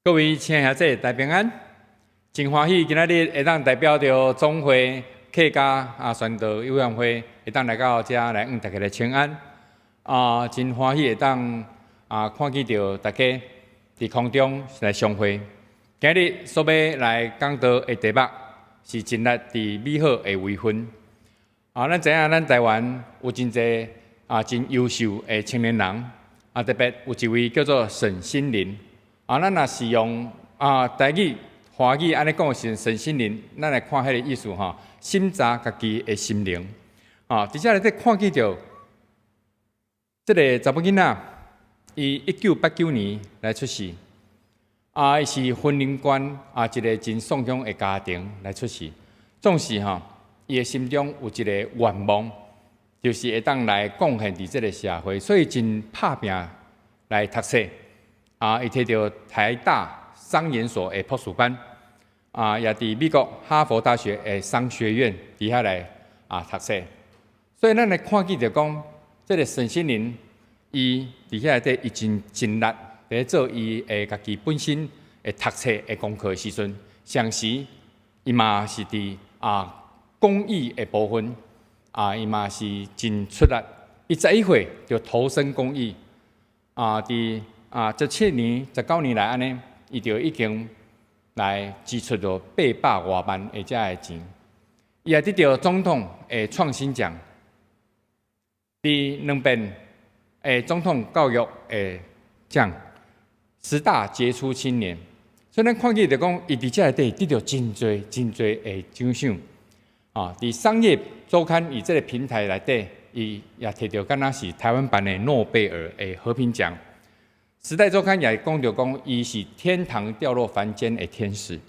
各位親愛兄弟，大平安，真歡喜今仔日會當代表著總會客家啊宣道委員會，會當來到遮來向大家來請安。啊，真歡喜會當啊看見著大家佇空中來相會。今日所欲來講道的題目是盡力佇美好的位份。啊，咱知影咱台灣有真濟啊真優秀的青年人，啊特別有一位叫做沈心凌。啊，咱若是用啊台語、華語按呢講是沈心凌，咱來看彼个意思吼，審查家己的心靈。啊，佇遮內底看見著這个查某囡仔，伊1989年來出世，啊，伊是雲林縣啊一个真喪鄉的家庭來出世，總是吼，伊的心中有一个願望，就是會當來貢獻佇這个社會，所以真拍拚來讀冊。啊，伊摕著台大商研所的博士班，啊，也佇美國哈佛大學的商學院佇遐來啊讀冊。所以咱來看見著講，這个沈心凌，伊佇遐內底伊真盡力佇做伊的家己本身的讀冊的功課的時陣，同時伊嘛是佇啊公益的部分，啊，伊嘛是真出力。伊11歲就投身公益，啊，佇啊，17年、19年來按呢，伊就已經來支出著八百外萬的遮个錢。伊也得著總統的創新獎，佇兩遍的總統教育的獎，十大傑出青年。所以咱看見就講，伊佇遮內底得著真濟真濟的獎賞。啊，佇商業週刊以這个平台內底，伊也摕著敢若是台灣版的諾貝爾的和平獎。時代週刊也講著講，伊是天堂掉落凡間的天使，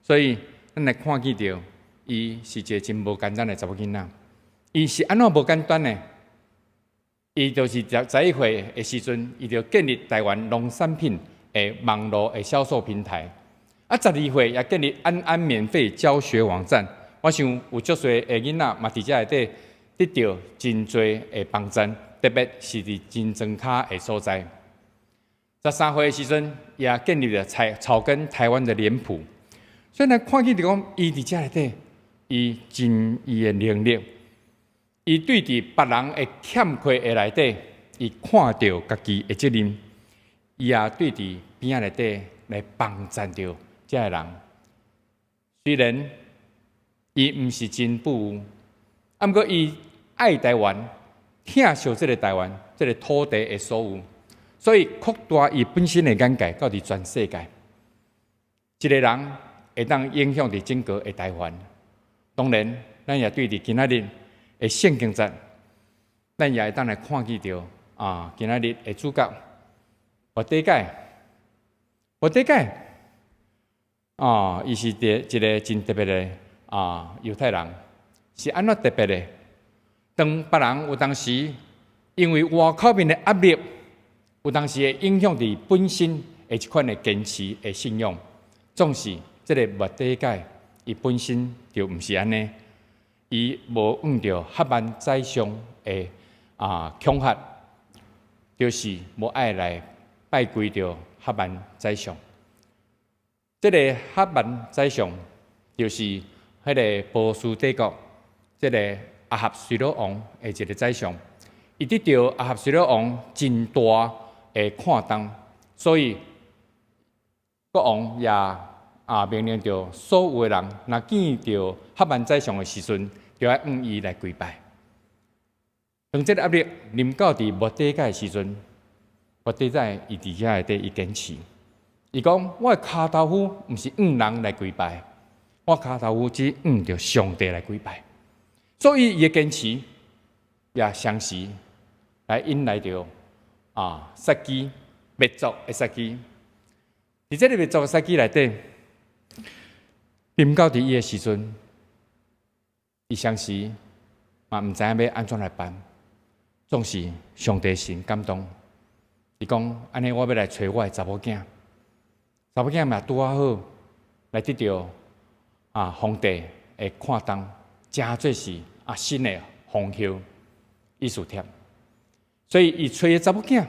所以咱來看見著，伊是一个真無簡單的查某囡仔。伊是按怎無簡單呢？伊就是11歲的時陣，伊就建立台灣農產品的網路的銷售平台。啊，12歲也建立安安免費教學網站。我想有足濟的囡仔嘛，佇遮內底得著真濟的幫助，特別是佇真莊跤的所在。13歲的時陣，也建立了草草根台灣的臉譜。所以咱看見著講，伊佇遮內底，伊盡伊的能力，伊對佇別人的欠缺的內底，伊看著家己的責任，伊也對佇邊仔內底來幫助著遮个人。雖然伊毋是真富有，啊，毋過伊愛台灣，疼惜這個台灣，這个土地的所有。所以擴大伊本身的眼界，到佇全世界，一个人會當影響佇整個的台灣。當然，咱也對佇今仔日的聖經節，咱也會當來看見著啊，今仔日的主角末底改，末底改啊，伊是一个真特別的啊猶太人，是按怎特別的？當別人有當時因為外口面的壓力，有當時會影響佇本身的一款的堅持的信仰，總是這个末底改，伊本身就毋是按呢，伊無向著哈曼宰相的啊恐嚇，就是無愛來拜跪著哈曼宰相。這个哈曼宰相就是彼个波斯帝國，這个亞哈隨魯王的一个宰相，伊得著亞哈隨魯王真大的看重，所以國王也啊命令著所有的人，若見著哈曼宰相的時陣，就愛向伊來跪拜。當這个壓力臨到佇末底改的時陣，末底改伊佇遮內底伊堅持，伊講：我的跤頭趺毋是向人來跪拜，我跤頭趺只向著上帝來跪拜。所以伊的堅持也相時來引來著啊殺機滅族的殺機。佇這个滅族的殺機內底，臨到佇伊的時陣，伊相時嘛毋知影欲按怎來辦，總是上帝神感動，伊講：按呢，我欲來揣我的查某囝，查某囝嘛拄仔好來得著啊皇帝的看重，成做是啊新的皇后，以斯帖。所以伊揣的查某囝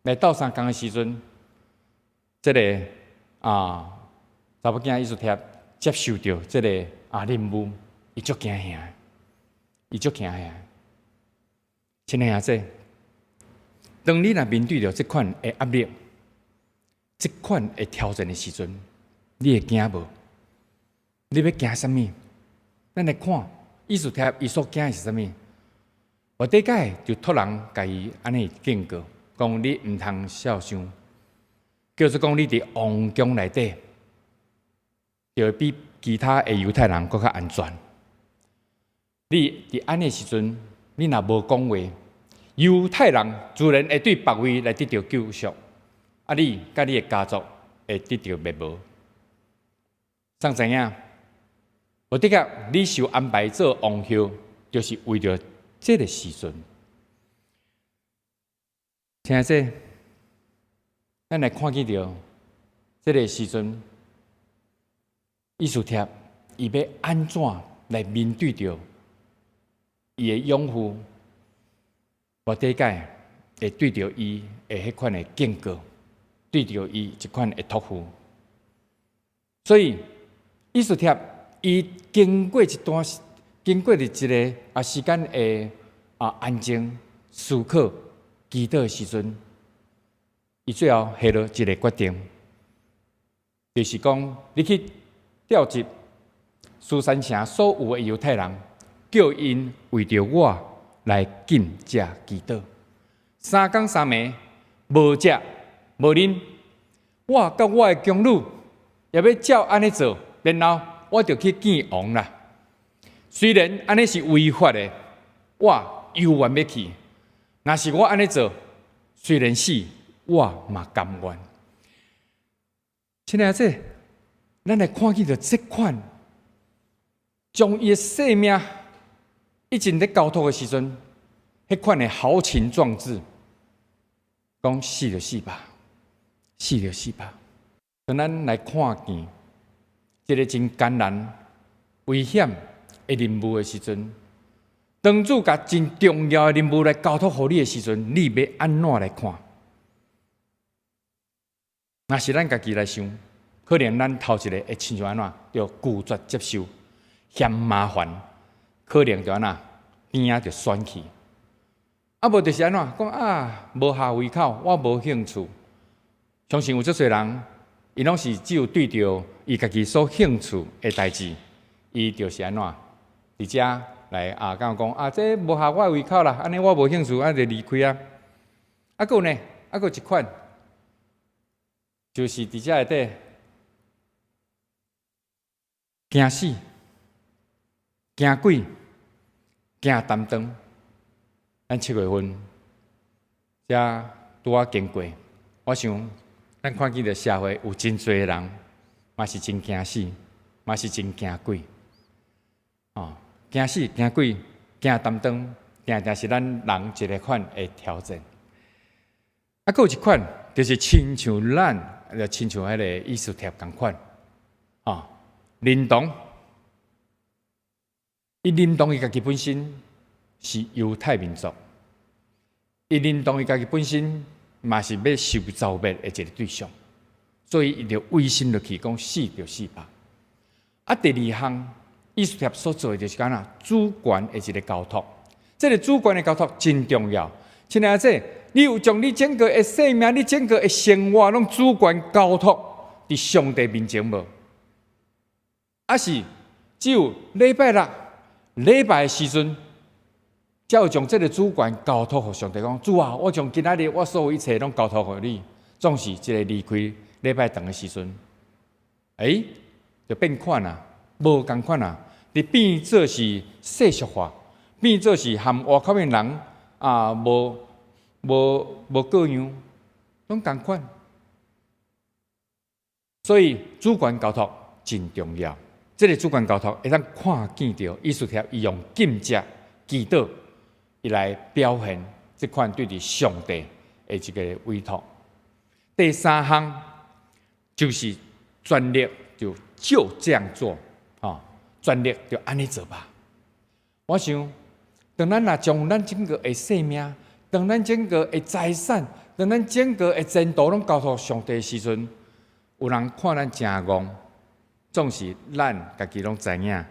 來鬥相共的時陣，這个啊查某囝以斯帖接受著這个啊任務，伊足驚嚇，伊足驚嚇。親愛兄弟，當你若面對著這款的壓力，這款的挑戰的時陣，你會驚無？你欲驚啥物？咱來看，以斯帖伊所驚的是啥物？末底改就託人共伊按呢警告，講你毋通痟傷，叫做講你佇王宮內底，就會比其他的猶太人閣較安全。你佇按呢時陣，你若無講話，猶太人自然會對別位來得著救贖，啊，你佮你的家族會得著滅亡。啥人知影？末底改，你受安排做王后，就是為著這个時陣。聽這，咱來看見著這个時陣，以斯帖伊欲按怎來面對著伊的養父末底改會對著伊的彼款的警告，對著伊這款的託付。所以，以斯帖伊經過一段，經過著一个啊時間的啊安靜思考、祈禱的時陣，伊最後下落一个決定，就是講你去調集書珊城所有的猶太人，叫𪜶為著我來禁食祈禱，三工三暝無食無啉，我佮我的宮女也欲照按呢做，然後我就去見王啦。雖然按呢是違法的，我猶原欲去。若是我按呢做，雖然死，我嘛甘願。親愛的，咱來看見著這款，將伊的性命已經咧交託的時陣，彼款的豪情壯志，講死就死吧，死就死吧。當咱來看見這个真艱難、危險的任務的時陣，當主共真重要的任務來交託予你的時陣，你欲按怎來看？若是咱家己來想，可能咱頭一个會親像按怎，就拒絕接受，嫌麻煩，可能就按怎邊仔就選去。啊，無就是按怎講啊，無合胃口，我無興趣。相信有足濟人，伊攏是只有對著伊家己所興趣的代誌，伊就是按怎，佇遮來啊，感覺講啊，這無合我胃口啦，按呢我無興趣，啊就離開啊。啊，閣有呢，啊，閣有一款，就是佇遮內底驚死、驚鬼、驚擔當。咱7月份遮拄仔經過，我想咱看見著社會有真濟人，嘛是真驚死，嘛是真驚鬼。哦，驚死、驚鬼、驚擔當，定定是咱人一个款的挑戰。啊，閣有一款，就是親像咱，就親像彼个以斯帖仝款，哦，認同，伊認同伊家己本身是猶太民族，伊認同伊家己本身嘛是欲受誅滅的一个對象，所以伊就違心落去，講死就死吧。啊，第二項，以斯帖所做的就是講啦，主權的一个交託，這个主權的交託真重要。親愛的，你有將你整個的生命、你整個的生活攏主權交託佇上帝面前無？抑是只有禮拜六禮拜的時陣，才有將這个主權交託予上帝，講主啊，我將今仔日我所有一切攏交託予你。總是這个離開禮拜堂的時陣，欸，就變款啊，無仝款啊，佇變做是世俗化，變做是和外口面人啊，無無無各樣，攏仝款。所以主權交託真重要。這个主權交託會當看見著以斯帖伊用禁食祈禱，伊來表現這款對佇上帝的一个委託。第三項就是全力就就這樣做，啊，全力就按呢做吧。我想，當咱若將咱整个的生命，當咱整个的財產，當咱整个的前途攏交託上帝的時陣，有人看咱誠戇，總是咱家己攏知影，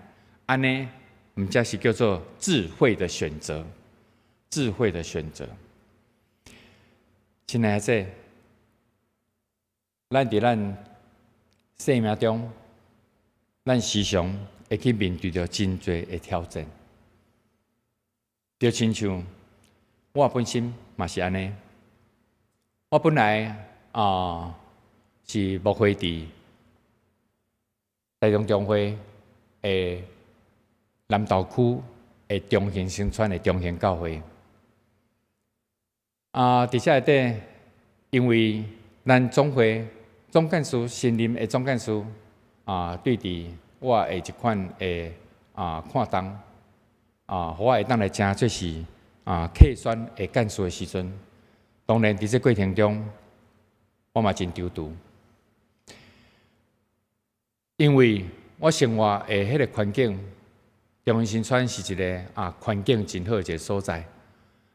按呢毋才是叫做智慧的選擇，智慧的選擇。親愛的，咱佇咱生命中，咱時常會去面對著真濟的挑戰。就親像我本身嘛是按呢，我本來啊是牧會佇台中中會的南投區的中興新村的中興教會。啊，佇遮內底，因為咱總會總幹事新任的總幹事啊，對佇我的這款的啊看重啊，予我會當來成做是啊客選的幹事的時陣，當然佇這過程中，我嘛真躊躇，因為我生活的彼個環境，中興新村是一個啊環境真好的一個所在，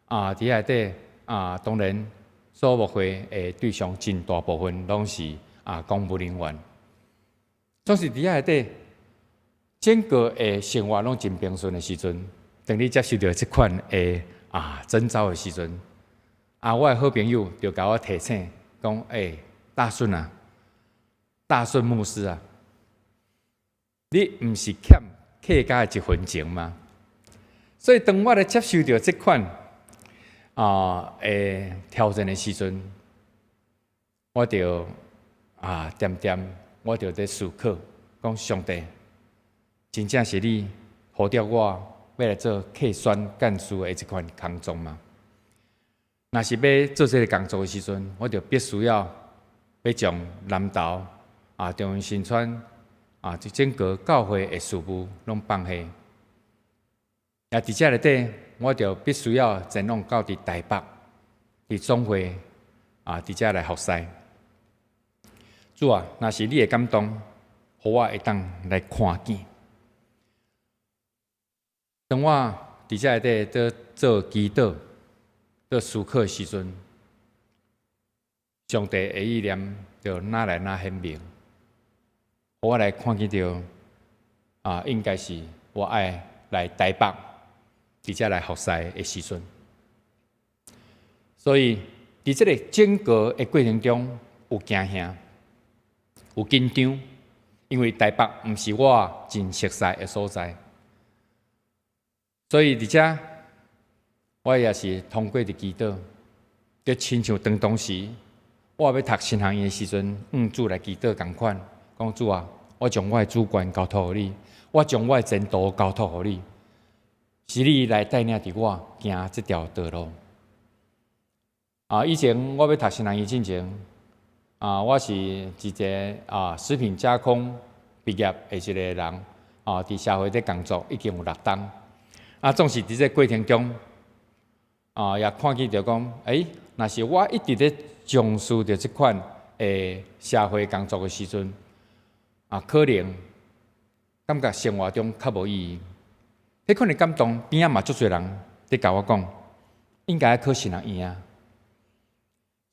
啊，佇內底啊，當然所牧會的對象真大部分攏是啊公務人員，總是佇遐內底整個的生活攏真平順的時陣，當你接受著這款的啊徵召的時陣，啊，我的好朋友就共我提醒講：欸，大順啊，大順牧師啊，你毋是欠客家的一分錢嗎？所以當我來接受著這款啊的挑戰的時陣，我就啊恬恬，我就佇思考，講上帝，真正是你呼召我欲來做客選幹事的這款工作嗎？若是欲做這个工作的時陣，我就必須要欲將南投啊中興新村啊這整個教會的事務攏放下。也佇遮內底，我就必須要前往到佇台北，佇總會啊，佇遮來服侍。主啊，若是你的感動，予我會當來看見。當我佇遮內底佇做祈禱、做思考的時陣，上帝的意念就愈來愈顯明，予我來看見著啊，應該是我愛來台北，佇遮來服侍的時陣。所以，佇這个整個的過程中，有驚嚇，有緊張，因為台北毋是我真熟似的所在，所以佇遮我也是通過佇祈禱，就親像當當時我欲讀神學院的時陣，向主來祈禱仝款，講主啊，我將我的主權交託予你，我將我的前途交託予你，是你來帶領著我行這條道路。啊，以前我欲讀神學院進前，啊，我是一个啊食品加工畢業的一個人，啊，佇社會佇工作已經有六冬，啊，總是佇這過程中，啊，也看見著講，欸，若是我一直咧從事著這款的社會工作的時陣，啊，可能感覺生活中較無意義。彼款的感動，邊仔嘛足濟人佇共我講，應該愛考神學院啊。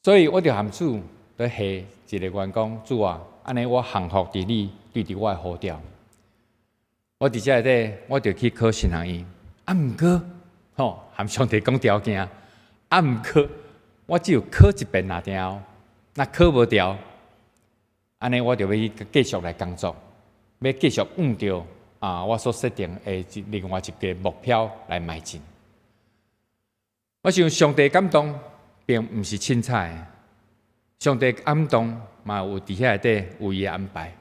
所以我就含主佇下一个願講，主啊，按呢我降服佇你對佇我的呼召。我佇遮內底，我就去考神學院。啊，毋過，吼，含上帝講條件。啊，毋過，我只有考一遍爾爾，若考無著，按呢我就欲去繼續來工作，欲繼續向著啊我所設定的另外一个目標來邁進。我想上帝感動，並毋是凊彩的，上帝感動嘛有佇遐內底有伊的安排。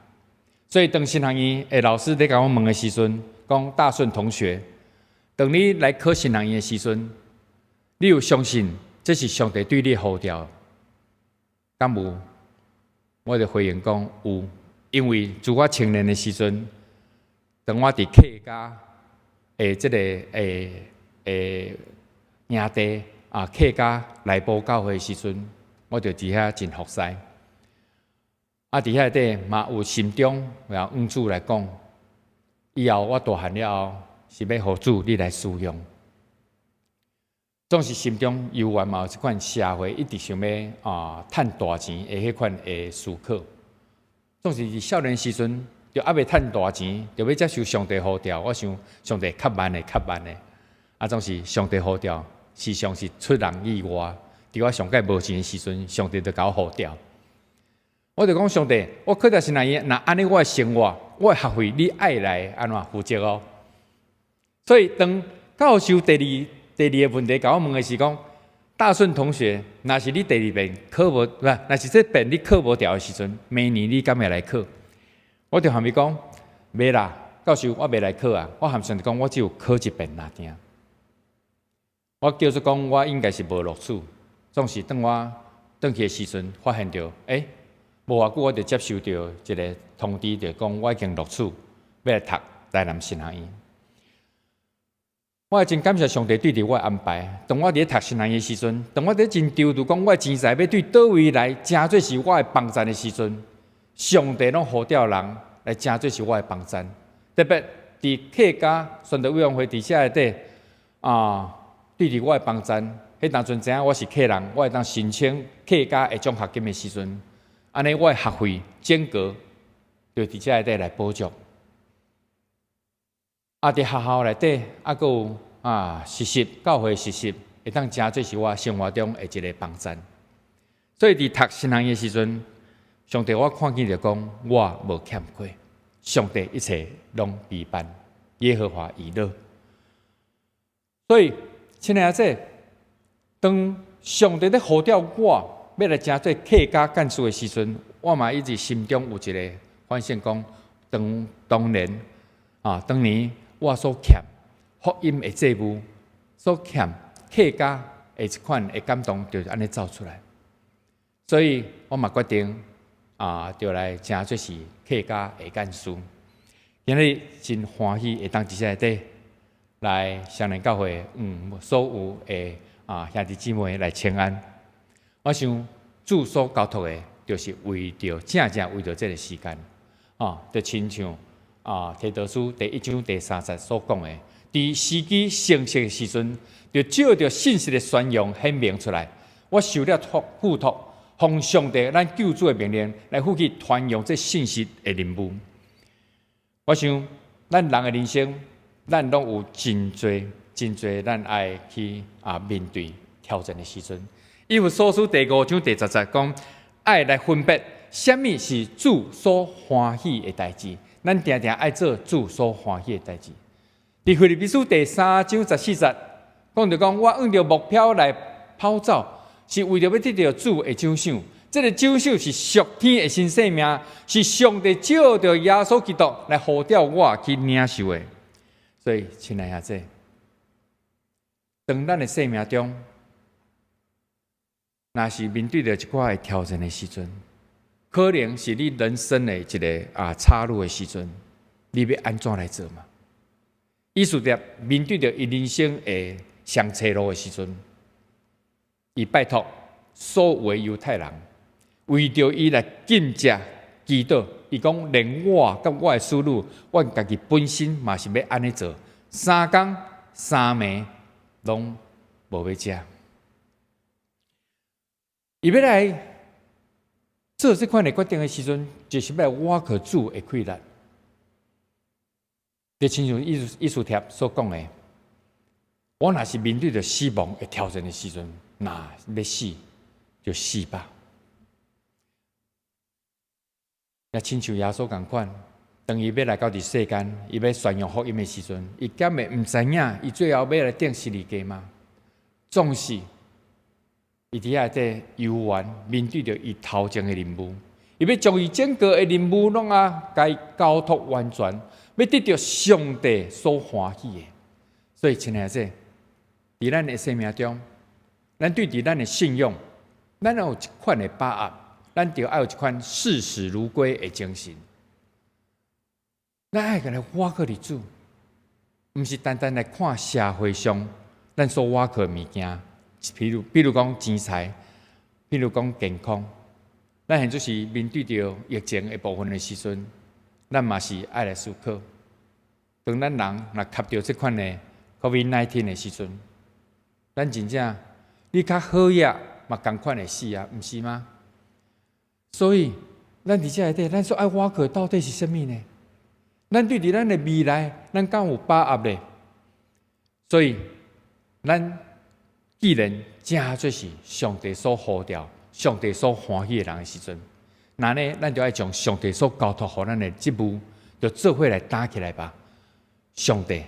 所以當神學院的老師佇共我問的時陣，講大順同學，當你來考神學院的時陣，你有相信這是上帝對你的呼召？敢有？我就回應講有，因為自我青年的時陣，當我佇客家的這个的營地啊，客家內埔教會的時陣，我就佇遐真服侍。啊，佇遐內底嘛有心中向主來講，以後我大漢了後，是欲予主你來使用。總是心中猶原嘛有這款社會一直想欲啊趁大錢的彼款的思考。總是佇少年時陣，就猶未趁大錢，就欲接受上帝呼召。我想上帝較慢的，較慢的。啊，總是上帝呼召，時常是出人意外。佇我上蓋無錢的時陣，上帝就共我呼召。我就講上帝，我考著神學院，若按呢我的生活，我的學費你愛來按怎負責哦。所以當教授第二個問題共我問的是講，大順同學，若是你第二遍考無，毋，若是這遍你考無著的時陣，明年你敢會來考？我就含伊講，袂啦，教授，我袂來考啊！我含上帝講，我只有考一遍爾定。我叫做講，我應該是無錄取，總是當我轉去的時陣，發現著，欸，無偌久我就接受著一個通知，就講我已經錄取，欲來讀台南神學院。我也真感謝上帝對佇我的安排。當我佇咧讀神學院的時陣，當我佇咧真躊躇講我的錢財欲對佗位來，成做是我的幫贊的時陣，上帝攏呼召人來成做是我的幫贊。特別佇客家宣道委員會佇遮內底啊，對佇我的幫贊，彼當陣知影我是客人，我會當申請客家的獎學金的時陣，按呢我的學費整個就佇遮內底來補助。啊！佇學校內底，啊，閣有啊實習教會實習，會當成做是我生活中的一個幫贊。所以佇讀神學院的時陣，上帝我看見著講，我無欠缺，上帝一切攏備辦，耶和華以勒。所以，親愛的，當上帝咧呼召我，欲來成做客家幹事的時陣，我嘛一直心中有一個反省，講當當年啊，當年我所欠福音的債務，所欠客家的這款的感動，就是按呢走出來。所以我嘛決定啊，就來成做是客家的幹事。今日真歡喜會當佇遮內底來雙連教會，所有的啊兄弟姊妹來請安。我想主所交託的，就是為著正正為著這個時間，啊，就親像啊，提多書第一章第三節所講的，佇時機成熟的時陣，就照著信息的宣揚顯明出來。我受了託付託，奉上帝咱救主的命令來負起傳揚這信息的任務。我想，咱人的人生，咱攏有真濟真濟，咱愛去啊面對挑戰的時陣。以弗所書第五章第十節講，愛來分別啥物是主所歡喜的代誌。咱定定愛做主所歡喜的代誌。佇腓立比書第三章十四節講著講，我按著目標來跑走，是為著欲得著主的獎賞。這個獎賞是屬天的新生命，是上帝藉著耶穌基督來呼召我去領受的。所以，親愛兄弟，當咱的生命中，若是面對著一寡的挑戰的時陣，可能是你人生的一個啊岔路的時陣，你欲按怎來做嘛？以斯帖面對著伊人生的雙岔路的時陣，伊拜託所有的猶太人，為著伊來禁食祈禱。伊講連我佮我的使女，阮家己本身嘛是欲按呢做，三工三暝攏無欲食。伊欲來做這款的決定的時陣，就是欲來倚靠主的氣力。就親像以斯帖所講的，我若是面對著死亡的挑戰的時陣，若欲死就死吧。也親像耶穌仝款，當伊欲來到佇世間，伊欲宣揚福音的時陣，伊敢會毋知影，伊最後欲來釘十字架嗎？總是伊佇遐底猶原面對著伊頭前的任務，伊欲將伊整個的任務攏啊，共伊交託完全，欲得著上帝所歡喜的。所以，親愛的，佇咱的生命中，咱對佇咱的信仰，咱有一款的把握，咱著愛有一款視死如歸的精神。咱愛共來倚靠佇主，毋是單單來看社會上咱所倚靠的物件，比如講錢財，比如講健康。咱現在是面對著疫情的部分的時陣，咱嘛是愛來思考。當咱人若吸著這款的 COVID-19 的時陣，咱真正你較好額嘛仝款會死啊，毋是嗎？所以，咱佇遮內底，咱所愛倚靠到底是啥物呢？咱對佇咱的未來，咱敢有把握咧？所以，咱既然成做是上帝所呼召、上帝所歡喜的人的時陣，那呢，咱就愛將上帝所交託予咱的職務，就做伙來擔起來吧。上帝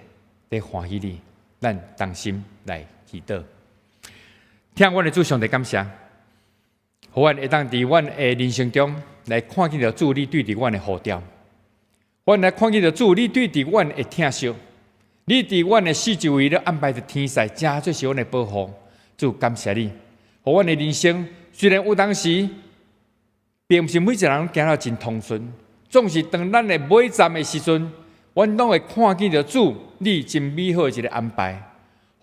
佇歡喜你，咱同心來祈禱。疼阮的主上帝感謝，予阮會當佇阮的人生中來看見著主你對佇阮的呼召，阮來看見著主你對佇阮的疼惜，你佇阮的四周圍咧安排著天使，成做是阮的保護。主感謝你，予阮的人生雖然有當時，並毋是每一個人行得真通順，總是當咱的尾站的時陣，阮攏會看見著主你真美好的一個安排，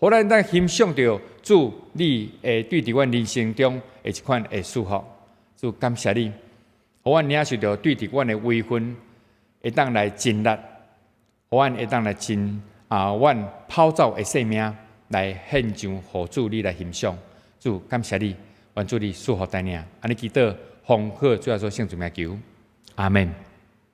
予咱當欣賞著主你會對佇阮人生中的一款的祝福。主感謝你，予阮領受著對佇阮的位份會當來盡力，予阮會當來盡啊，阮跑走的性命來獻上，予主你來欣賞。主感謝你，願主你祝福帶領，按呢祈禱，奉靠主耶穌聖名求，阿門。